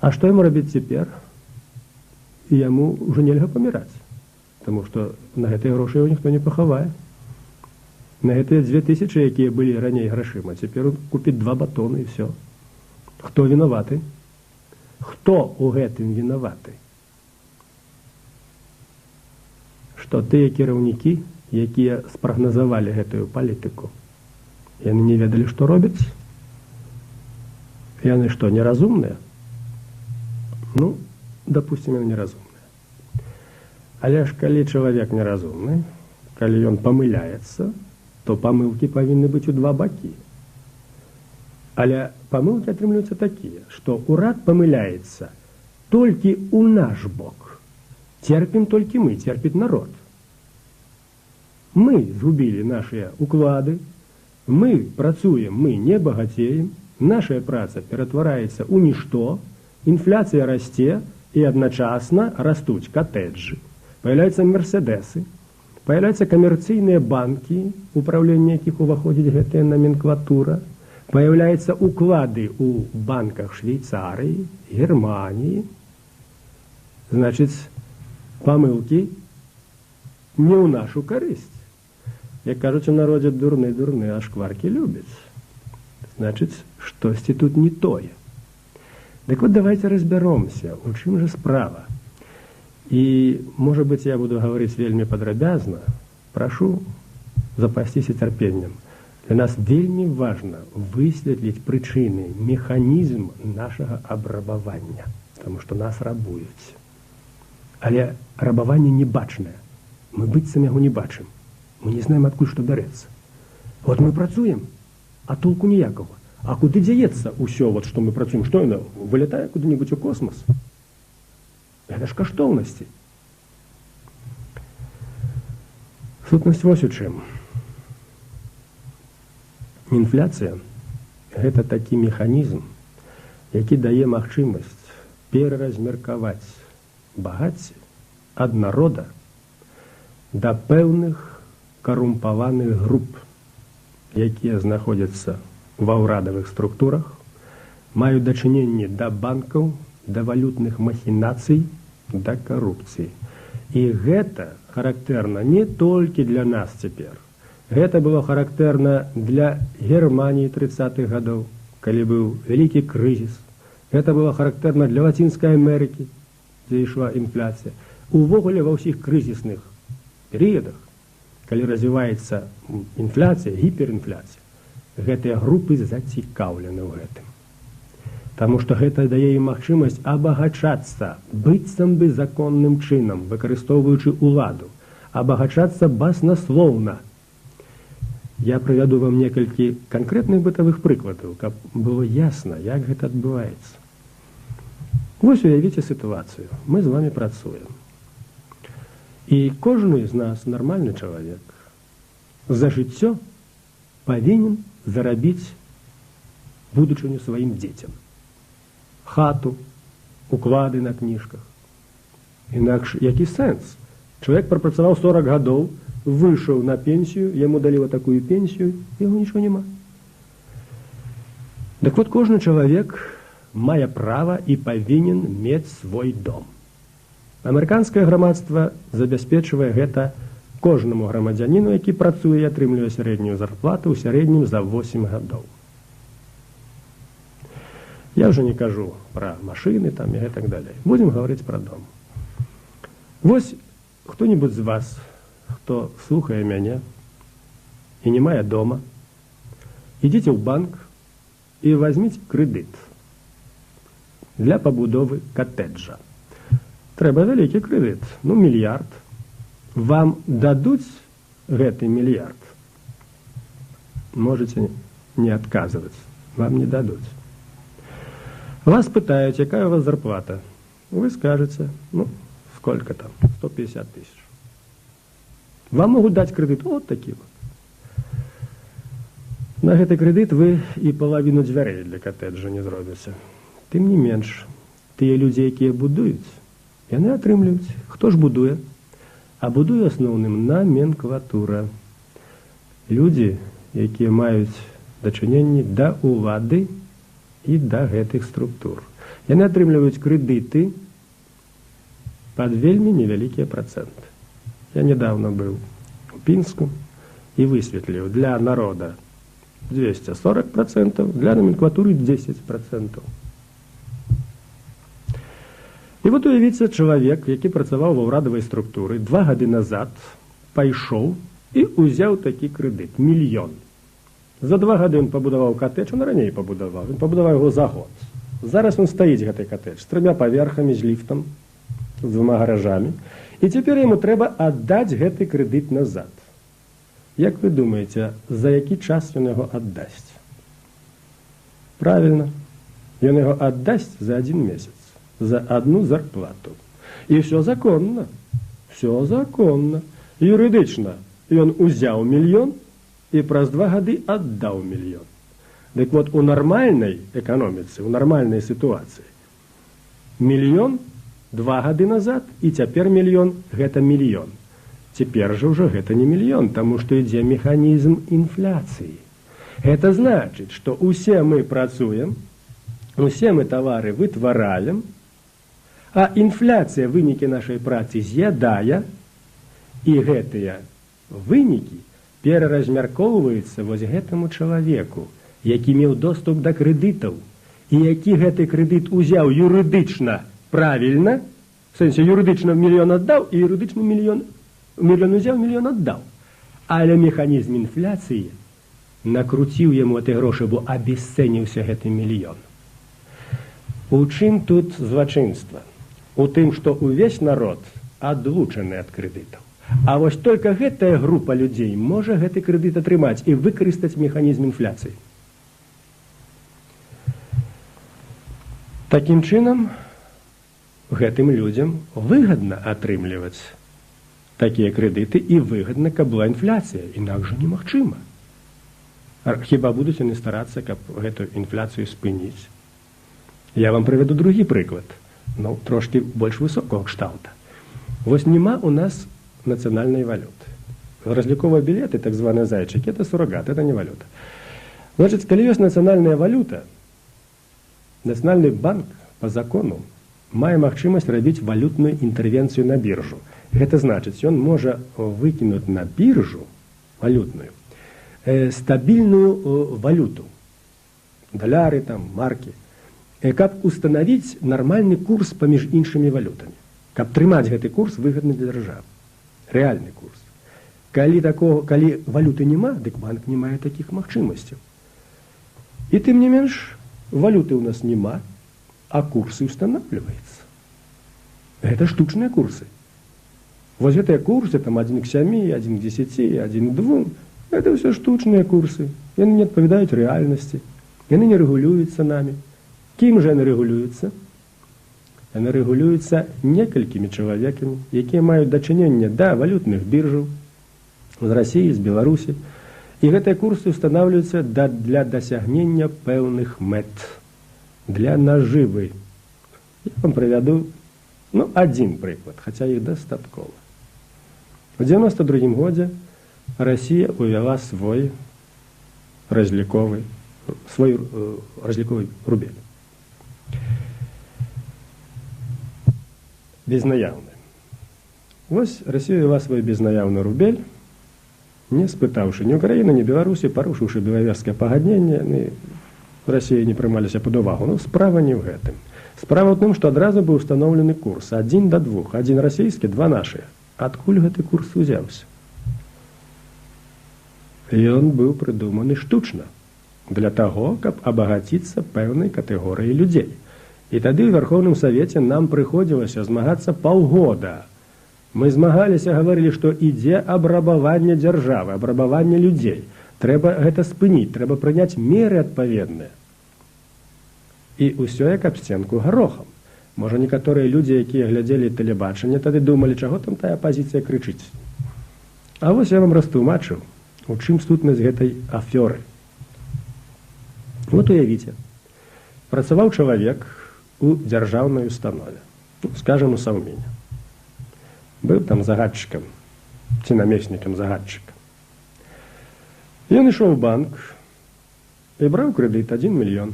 А што яму рабіць цяпер? Яму ўжо нельга паміраць, таму што на гэтыя грошы яго ніхто не пахавае. На гэтыя 2000, якія былі раней грашыма, цяпер он купіць 2 батоны і всё. Хто вінаваты? Хто ў гэтым вінаваты? Што тыя кіраўнікі, якія спрагназавалі гэтую палітыку, яны не ведалі, што робяць? Яны што, неразумныя? Ну, допустим, яны неразумныя. Але ж калі чалавек неразумны, калі ён памыляецца, то памылкі павінны быць у два бакі. Але памылкі атрымліваюцца такія, што ўрад памыляецца толькі ў наш бок. Церпім толькі мы, церпіць народ. Мы згубілі нашыя уклады, мы працуем, мы не багацеем, наша праца ператвараецца ў нішто, інфляцыя расце і адначасна растуць катэджы, паяўляюцца мерседесы, паяўляюцца камерцыйныя банкі, управленне якіх уваходзіць гэтая наменклатура, паяўляюцца уклады ў банках Швейцарыі, Германіі. Значыць, памылкі не ў нашу карысць. Як кажуць у народзе, дурны, дурны, а шкваркі любяць. Значыць, штосьці тут не тое. Дык вот давайте разбяромся, у чым жа справа. І, можа быць, я буду гаварыць вельмі падрабязна, прашу запасціся цярпеннем. Для нас вельмі важна высветліць прычыны, механізм нашага абрабавання, таму што нас рабуюць. Але рабаванне небачнае. Мы быццам яго не бачым. Мы не знаем, адкуль што бярэцца. Вот мы працуем, а толку ніякага. А куды дзеецца ўсё, вот, што мы працуем? Што яно вылетае куды-нибудь у космос? Гэта ж каштоўнасці. Сутнасць вось у чым. Інфляцыя гэта такі механізм, які дае магчымасць пераразмеркаваць багацце ад народа да пэўных карумпаваных груп, якія знаходзяцца ва ўрадавых структурах, маюць дачыненне да банкаў, да валютных махінацый, да карупцыі. І гэта характэрна не толькі для нас цяпер. Гэта было характэрна для Германіі 30-х гадоў, калі быў вялікі крызіс. Гэта было характэрна для Лацінскай Амерыкі, дзе ішла інфляцыя. Увогуле ва ўсіх крызісных перыядах, калі развіваецца інфляцыя, гіперінфляцыя, гэтыя групы зацікаўлены ў гэтым. Таму што гэта дае ім магчымасць абагачацца быццам бы законным чынам, выкарыстоўваючы ўладу, абагачацца баснаслоўна. Я прывяду вам некалькі канкрэтных бытавых прыкладаў, каб было ясна, як гэта адбываецца. Вось уявіце сітуацыю. Мы з вами працуем. І кожны з нас, нармальны чалавек, за жыццё павінен зарабіць будучыню сваім дзецям. Хату, уклады на кніжках. Інакш які сэнс? Чалавек прапрацаваў 40 гадоў, выйшаў на пенсію, яму далі вот такую пенсію, яго нічого няма. Дык вот, кожны чалавек мае права і павінен мець свой дом. Амерыканскае грамадства забяспечвае гэта кожнаму грамадзяніну, які працуе і атрымлівае сярэднюю зарплату ў сярэднім за 8 гадоў. Я ўжо не кажу пра машыны там і гэтак далей. Будзем гаварыць пра дом. Вось хто-нибудь з вас, хто слухае мяне і не мае дома, ідзіце ў банк і возьміце крэдыт для пабудовы катэджа. Трэба вялікі крэдыт, ну, мільярд. Вам дадуць гэты мільярд? Можете не адказваць, вам не дадуць. Вас пытаюць, якая у вас зарплата. Вы скажете, ну, сколько там, 150 тысяч. Вам могут дать кредит вот такі вот. На гэты крэдыт вы і палавіну дзвярэй для катэджа не зробіце. Тым не менш, тыя людзі, якія будуюць, яны атрымліваюць. Хто ж будуе? А будуе асноўным наменклатура. Людзі, якія маюць дачыненні да ўлады і да гэтых структур. Яны атрымліваюць крэдыты пад вельмі невялікія працэнты. Я недавно быў у Пінску і высветліў: для народа 240%, для номенклатуры 10%. І вот уявіце, чалавек, які працаваў ва ўрадавай структуры, 2 гады назад пайшоў і ўзяў такі крэдыт, мільён. За 2 гады ён пабудаваў катэдж, он раней пабудаваў, ён пабудаваў яго за год. Зараз он стаіць, гэты катэдж, з трымя паверхамі, з ліфтам, з двума гаражамі. І цяпер яму трэба аддаць гэты крэдыт назад. Як вы думаеце, за які час ён яго аддасць? Правильно, ён яго аддасць за адзін месяц, за одну зарплату. І все законна, все законна. Юрыдычна ён узяў мільён і праз 2 гады аддаў мільён. Дык вот, у нармальнай эканоміцы, у нармальнай сітуацыі мільён 2 гады назад і цяпер мільён — гэта мільён. Цяпер жа ўжо гэта не мільён, таму што ідзе механізм інфляцыі. Гэта значыць, што усе мы працуем, усе мы тавары вытвараем, а інфляцыя вынікі нашай працы з'ядае, і гэтыя вынікі пераразмяркоўваюцца вось гэтаму чалавеку, які меў доступ да крэдытаў і які гэты крэдыт узяў юрыдычна правільна, в сэнсе юрыдычна мільён аддаў і юрыдычна мільён, мільён узяў, мільён аддаў. Але механізм інфляцыі накруціў яму гэты грошы, бо абесцэніўся гэты мільён. У чым тут злачынства? У тым, што ўвесь народ адлучаны ад крэдытаў. А вось только гэтая група людзей можа гэты крэдыт атрымаць і выкарыстаць механізм інфляцыі. Такім чынам, гэтым людзям выгадна атрымліваць такія крэдыты і выгадна, каб была інфляцыя, інакш жа немагчыма. Хіба будуць яны старацца, каб гэту інфляцыю спыніць? Я вам прывяду другі прыклад, ну, трошкі больш высокага кшталта. Вось няма у нас нацыянальнай валюты. Разліковыя білеты, так званыя зайчыкі, это суррогат, это не валюта. Значит, калі ёсць нацыянальная валюта, Нацыянальны банк по закону мае магчымасць рабіць валютную інтэрвенцыю на біржу. Гэта значыць, ён можа выкінуць на біржу валютную стабільную валюту, даляры там, маркі, каб устанавіць нармальны курс паміж іншымі валютамі, каб трымаць гэты курс выгадны для дзяржавы, рэальны курс. Калі валюты няма, дык банк не мае такіх магчымасцяў. І тым не менш валюты ў нас няма, а курсы устанавливаются. Гэта штучныя курсы. Вось гэтыя курсы там 1 к 7, 1 к 10, 1 к 2, это ўсё штучныя курсы. Яны не адпавядаюць рэальнасці. Яны не рэгулююцца намі. Кім жа яны рэгулююцца? Яны рэгулююцца некалькімі чалавекамі, якія маюць дачыненне да валютных біржаў з Расіі, з Беларусі. І гэтыя курсы устанавливаюцца для дасягнення пэўных мэт, для нажывы. Я вам прывяду, ну, адзін прыклад, хаця іх дастаткова. У 92 годзе Расія увяла свой разліковы рубель. Безнаяўны. Вось Расія увяла свой безнаяўны рубель, не спытаўшы ні Украіны, ні Беларусі, парушыўшы Белавежскае пагадненне, яны Расіі не прымаліся пад увагу. Ну, справа не ў гэтым. Справа ў тым, што адразу быў устаноўлены курс 1 да 2, адзін расійскі, два нашыя. Адкуль гэты курс узяўся? Ён быў прыдуманы штучна для таго, каб абагаціцца пэўнай катэгорыі людзей. І тады ў Вярхоўным Савеце нам прыходзілася змагацца паўгода. Мы змагаліся, гаварылі, што ідзе абрабаванне дзяржавы, абрабаванне людзей. Трэба гэта спыніць, трэба прыняць меры адпаведныя. І ўсё як аб сценку гарохам. Можа, некаторыя людзі, якія глядзелі тэлебачанне, тады думалі, чаго там тая апазіцыя крычыць. А вось я вам растлумачыў, у чым сутнасць гэтай афёры. Вот уявіце, працаваў чалавек у дзяржаўнай установе, ну, скажем, у Саўміне. Быў там загадчыкам ці намеснікам загадчыка. Ён ішоў у банк і браў крэдыт 1 мільён.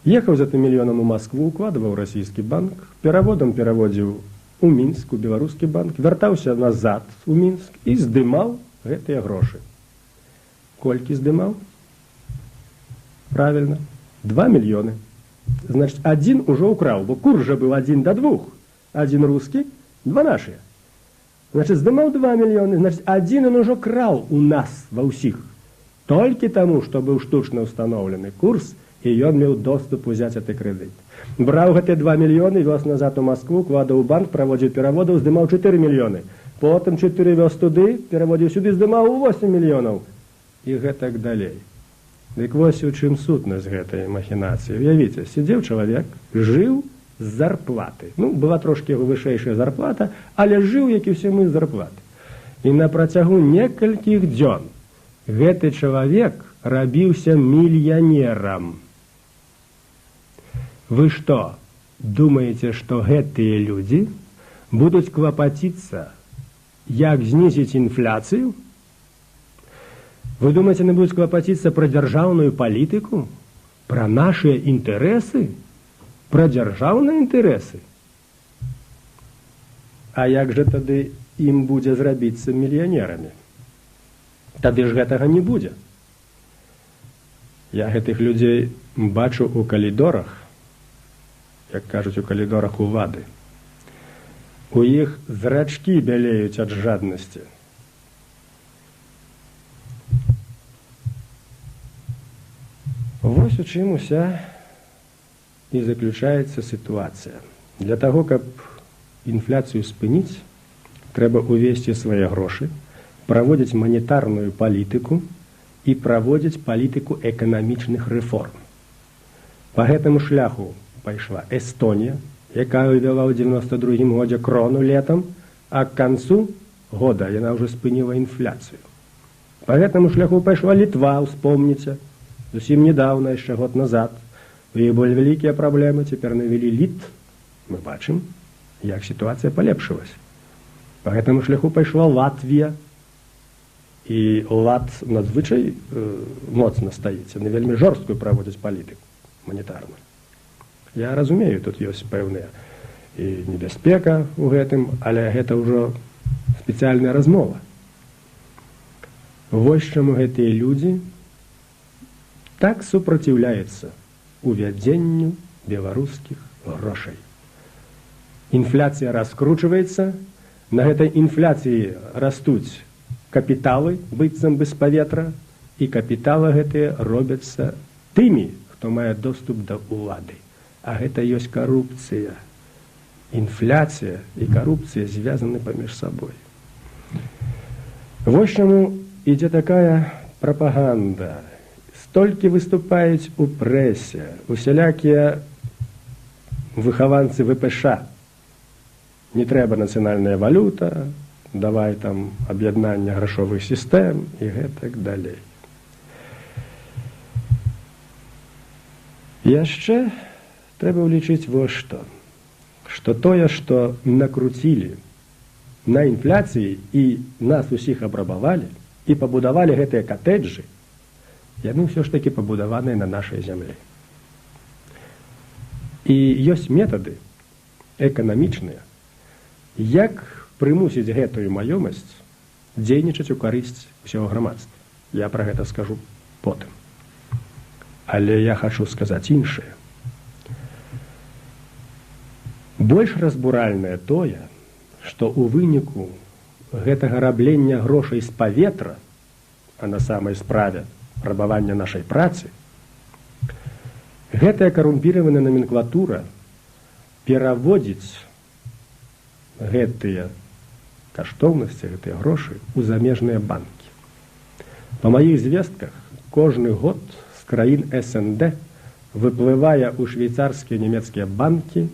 Ехаў за тым мільёнам у Маскву, укладываў расійскі банк, пераводам пераводзіў у Мінск, у беларускі банк, вяртаўся назад у Мінск і здымаў гэтыя грошы. Колькі здымаў? Правильно, 2 мільёны. Значит, адзін ужо ўкраў, бо курс жа быў 1 до 2. Адзін рускі, 2 нашыя. Значит, здымаў 2 мільёны, значит, адзін ён ужо краў у нас ва ўсіх. Толькі таму, што быў штучна ўстаноўлены курс, і ён меў доступ узяць гэты крэдыт. Браў гэтыя 2 мільёны, вёз назад у Маскву, кладаў у банк, праводзіў пераводаў, здымаў 4 мільёны. Потым 4 вёз туды, пераводзіў сюды, здымаў 8 мільёнаў. І гэтак далей. Дык вось у чым сутнасць гэтай махінацыі. Уявіце, сидзеў чалавек, жыў з зарплаты. Ну, была трошкі яго вышэйшая зарплата, але жыў, як і ўсе мы, з зарплаты. І на працягу некалькіх дзён гэты чалавек рабіўся мільянерам. Вы што, думаеце, што гэтыя людзі будуць клапаціцца, як знізіць інфляцыю? Вы думаеце, яны будуць клапаціцца пра дзяржаўную палітыку, пра нашыя інтарэсы, пра дзяржаўныя інтарэсы? А як жа тады ім будзе зрабіцца мільянерамі? Тады ж гэтага не будзе. Я гэтых людзей бачу ў калідорах, як кажуць, у калідорах улады. У іх зрачкі бялеюць ад жаднасці. Вось у чым уся і заключаецца сітуацыя. Для таго, каб інфляцыю спыніць, трэба ўвесці свае грошы, праводзіць манетарную палітыку і праводзіць палітыку эканамічных рэформ. Па гэтаму шляху пайшла Эстонія, якая ўвяла ў 92-м годзе крону летам, а к канцу года яна ўжо спыніла інфляцыю. Па гэтаму шляху пайшла Літва, успомніце, зусім недавно, яшчэ год назад. У іх былі вялікія праблемы, цяпер навялі літ. Мы бачым, як сітуацыя палепшылася. Па гэтаму шляху пайшла Латвія, і лад надзвычай моцна стаіць. Яны вельмі жорсткую праводзяць палітыку манетарную. Я разумею, тут ёсць пэўная і небяспека ў гэтым, але гэта ўжо спецыяльная размова. Вось чаму гэтыя людзі так супраціўляюцца увядзенню беларускіх грошай. Інфляцыя раскручваецца, на гэтай інфляцыі растуць капіталы, быццам бы з паветра, і капіталы гэтыя робяцца тымі, хто мае доступ да ўлады. А гэта ёсць карупцыя. Інфляцыя і карупцыя звязаны паміж сабой. Вось чаму ідзе такая прапаганда. Столькі выступаюць у прэсе, усялякія выхаванцы ВПШ. Не трэба нацыянальная валюта, давай там аб'яднанне грашовых сістэм і гэтак далей. Яшчэ трэба ўлічыць вось што. Што тое, што накруцілі на інфляцыі і нас усіх абрабавалі і пабудавалі гэтыя катэджы, яны ўсё ж такі пабудаваныя на нашай зямлі. І ёсць метады эканамічныя, як прымусіць гэтую маёмасць дзейнічаць у карысць усяго грамадства. Я пра гэта скажу потым. Але я хачу сказаць іншае. Больш разбуральнае тое, што ў выніку гэтага раблення грошай з паветра, а на самай справе рабавання нашай працы, гэтая карумпіраваная наменклатура пераводзіць гэтыя каштоўнасці, гэтыя грошы ў замежныя банкі. Па маіх звестках, кожны год з краін СНД выплывае ў швейцарскія нямецкія банкі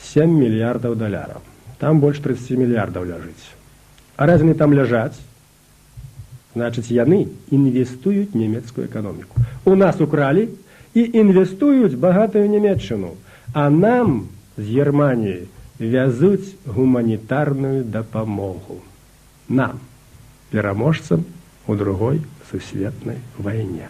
7 мільярдаў даляраў. Там больш 30 мільярдаў ляжыць. А раз яны там ляжаць, значыць, яны інвестуюць нямецкую эканоміку. У нас укралі і інвестуюць багатую Нямеччыну, а нам з Германіі вязуць гуманітарную дапамогу. Нам, пераможцам у другой сусветнай вайне.